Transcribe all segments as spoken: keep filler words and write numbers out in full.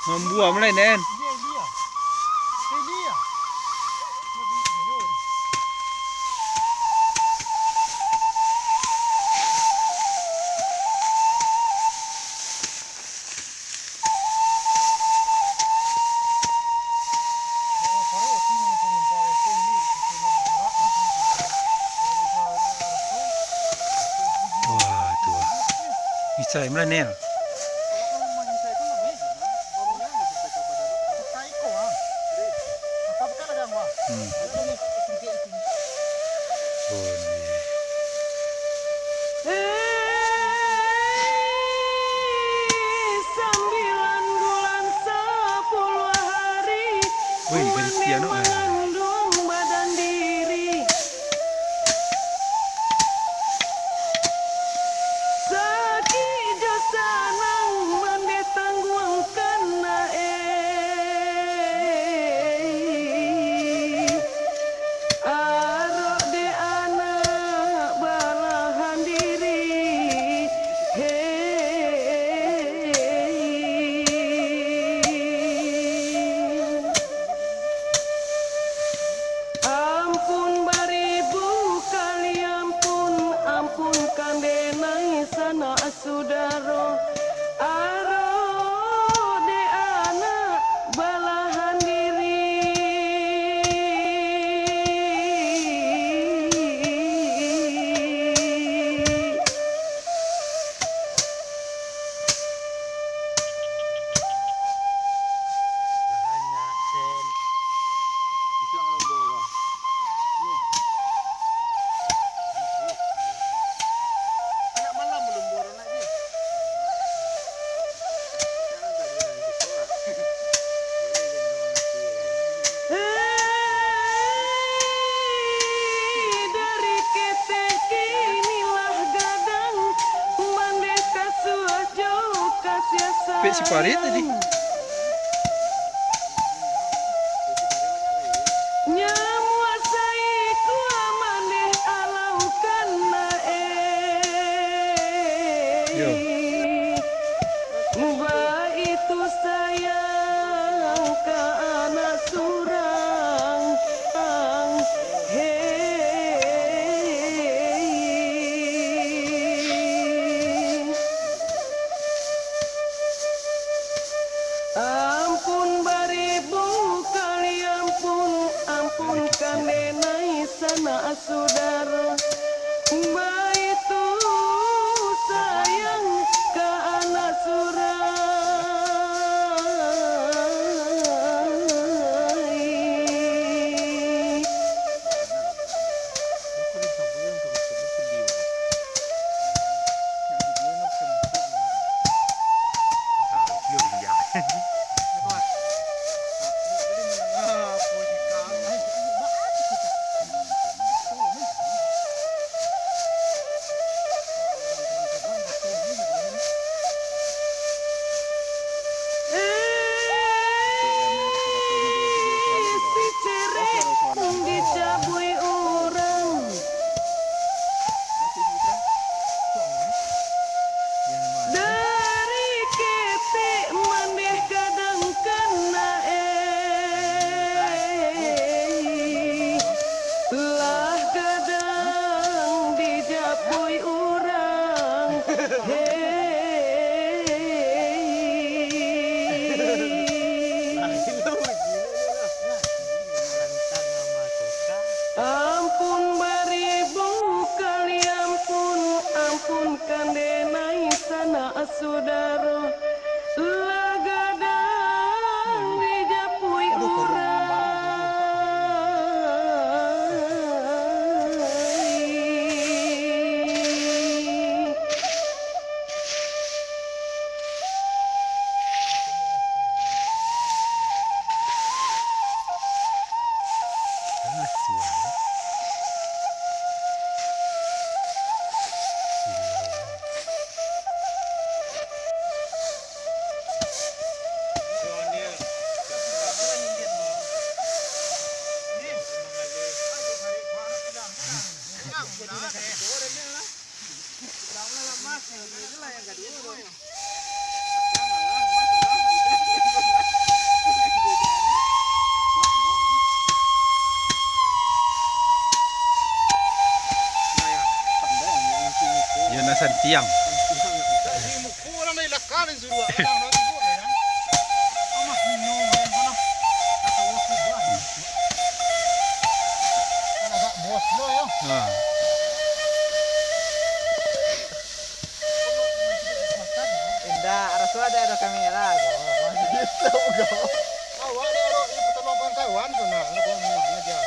Mambuam lai, Nen. Wah, tu ah. Isai melaneh ah. Hmm. Oh, ni. Hei, sambilan bulan sapuluah hari. Wih, gantian, oh. Mengandung badan diri. Sakik jo sanang mandeh tangguangkan nak, eh. Arok dek anak balahan diri, hei. Ampun baribu kali ampun, ampunkan denai sanak sudaro, aro dek anak balahan diri. Banyak, Sen. Itu yang lombo, Bang. Iya. Anak malam lombo, anak dia. Hei, dari ketek kini lah gadang, mandeh kasuah jo kasiah sayang. Pek si parit tadi. Nyamuak saikua mandeh alaukan nak, eh. Yo. Baitu sayang ka anak surang, hei. Ampun baribu kali ampun, ampunkan denai sanak sudaro. Baitu sayang ka anak surang. Dicabuik urang. Dari ketek mandeh gadang ka nak, eh. Lah gadang dijapuik urang, hei. Ampun baribu kali ampun, ampunkan denai sanak sudaro. Lah gadang dijapuik urang. Tiang. Di muko urang dari lakar suruah. Urang dari muko, ya. Amat nino, ya, sana. Kata waktu bah. Kalau agak bos lo, ya. Ha. Indak, raso ado, ado kamera ko. Awak ni ado ipatolong kawan-kawan tu nah, ado kawan muah aja.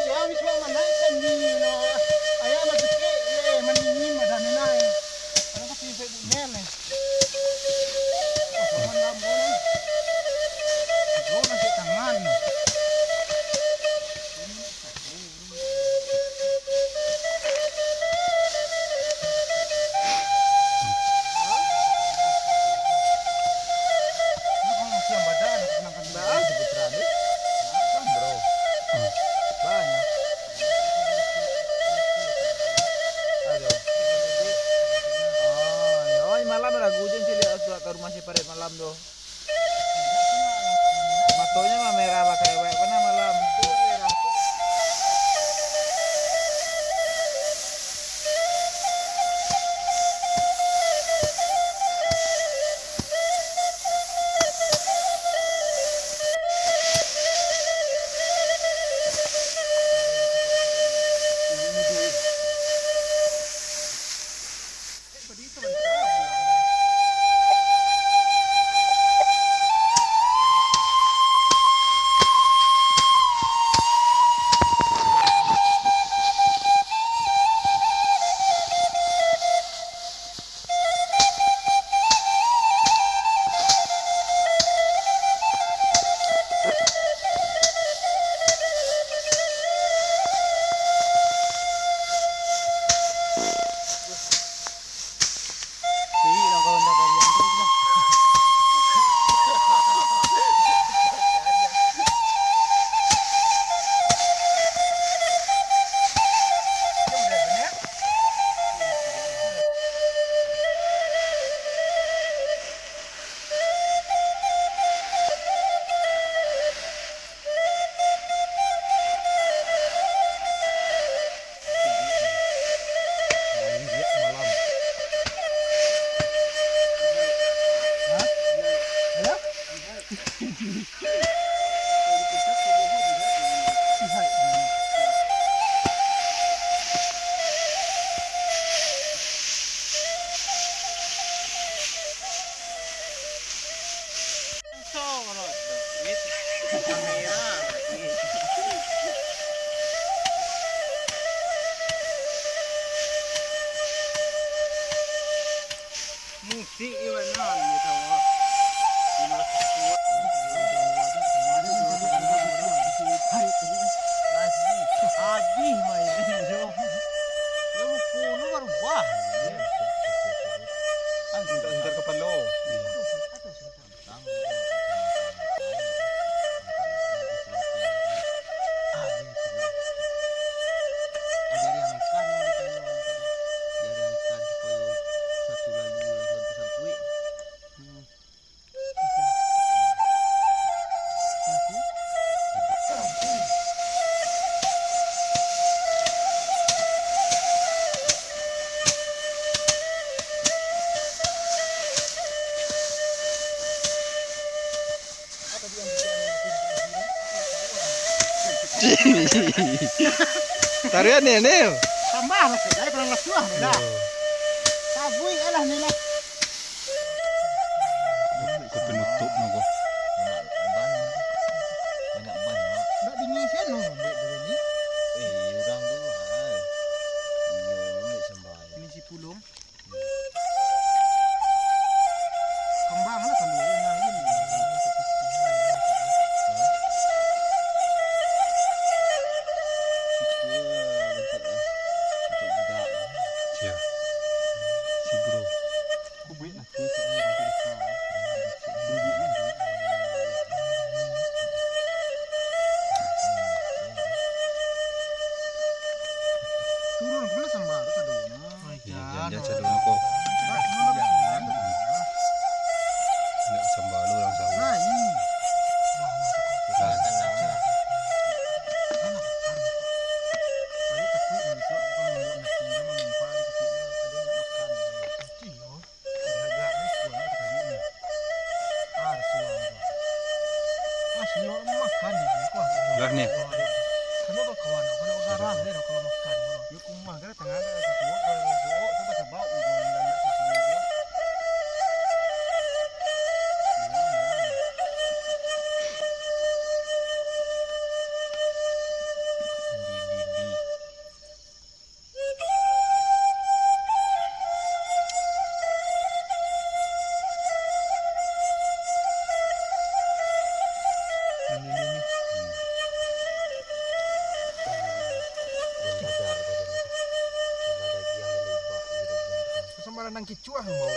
Iya, wis wak manaik kan ni, no. Ayah lah kecek, ye, mandingin, ada ni, nah. Ada tapi Facebook Nel, eh. Oh, kawan lampu, nah. Oh, masih tangan. Malam ragu jen ciliak suak ka rumah si Paret malam tu. Matonyo mah merah bakai wek, pernah malam. Musik ni bana ni tahu. Habis main ni. Dia mukul baru bah. Antar, antar kepala. Tarian ni, ni. Tambah lah, sudah, kurang lesuah ni lah. Yo. Tabuik lah ni lah. Ko penutup no ko. Banyak ban. Nak dingin sian no, buat dari ni. Eh, urang tu lah. Iyo, ambil sampai. Ini si pulung. Kambang lah kaluar, nah, ini. Sia. Si bro. Lah ni. Kalau bakawan, kalau garang ni, kalau makan, kalau. Yo, kumah kan, tangah ada satu, kalau satu, tu pasal bau, kalau ndak satu. Sama lanang kicuah mau.